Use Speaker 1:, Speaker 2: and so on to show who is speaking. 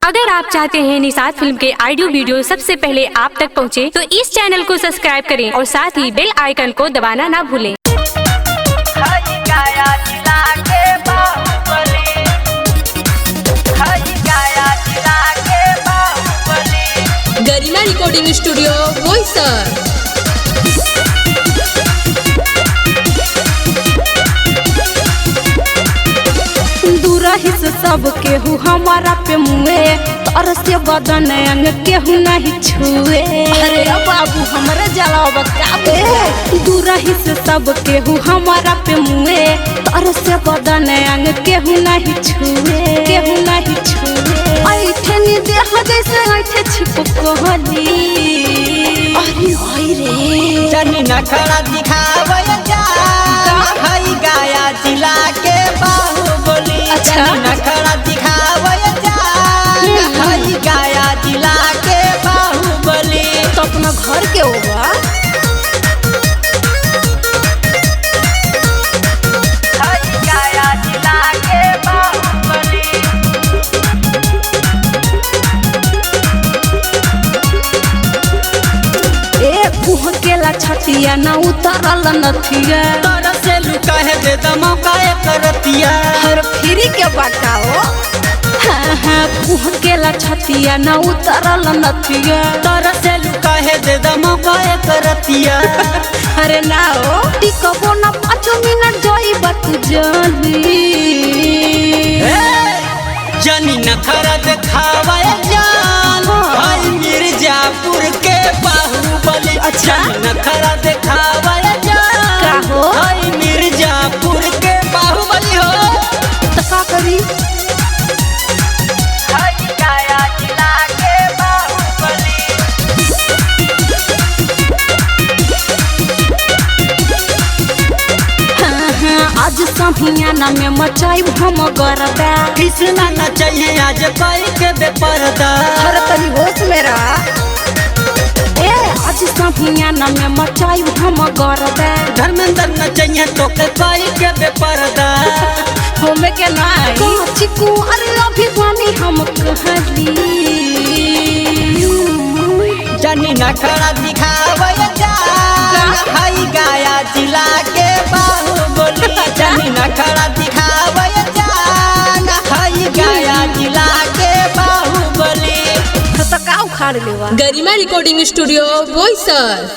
Speaker 1: अगर आप चाहते हैं निषाद फिल्म के ऑडियो वीडियो सबसे पहले आप तक पहुंचे, तो इस चैनल को सब्सक्राइब करें और साथ ही बेल आइकन को दबाना ना भूलें।
Speaker 2: गरिमा रिकॉर्डिंग स्टूडियो बोईसर।
Speaker 3: दूरही से सब केहू हमारा पे मुए, तर से बदन अंग केहू नहीं छुए। अरे बाबू हमरे जलाव काबे। दूरही से सब केहू हमारा पे मुए, तर से बदन अंग केहू नहीं छुए, केहू नहीं छुए। ऐठे नी देह जैसे ऐठे छिपकली। अरे आई रे
Speaker 4: जनी नखरा दिखावल जा हई गाया जिला के बाहुबली।
Speaker 3: अच्छा।
Speaker 4: जनी नखरा दिखावल जा हई गाया जिला के बाहुबली।
Speaker 3: तो अपना घर के होगा।
Speaker 4: हई गाया जिला के बाहुबली।
Speaker 3: ए कुहकेला छतिया ना उतरल नथिया,
Speaker 4: तोरा से लुका है दे दमका करतिया।
Speaker 3: हर फिरी के बताओ। हाँ हाँ कुहकेला छतिया ना उतरल नथिया,
Speaker 4: तोरा से लुका है दे दमका करतिया।
Speaker 3: अरे ना हो टिकबो ना 5 मिनट जाई बात जानी।
Speaker 4: जनी नखरा दिखावल जान हई मिर्जापुर के बाहुबली।
Speaker 3: अच्छा।
Speaker 4: जनी नखरा दिखावल जान
Speaker 3: का हो?
Speaker 4: हई मिर्जापुर के बाहुबली हो।
Speaker 3: तो का करी?
Speaker 4: हई गाया जिला के बाहुबली।
Speaker 3: हाँ हाँ आज समियाना में मचाई हम गरबा।
Speaker 4: कृष्णा न चाहिए आज कोई के बेपर्दा।
Speaker 3: हर तनी होश मेरा। ए आज समियाना में मचाई हम गरबा।
Speaker 4: धर्मेंद्र न चाहिए तो के कोई के बेपर्दा।
Speaker 3: होमे के नाई चिकू। अरे अभी बानी हम कहली।
Speaker 4: जनी नखरा दिखावल जान हई गाया जिला के बाहुबली। जनी नखरा दिखावल जान हई गाया जिला के बाहुबली।
Speaker 3: तो का उखाड़ लेवा।
Speaker 2: गरिमा रिकॉर्डिंग स्टूडियो बोईसर।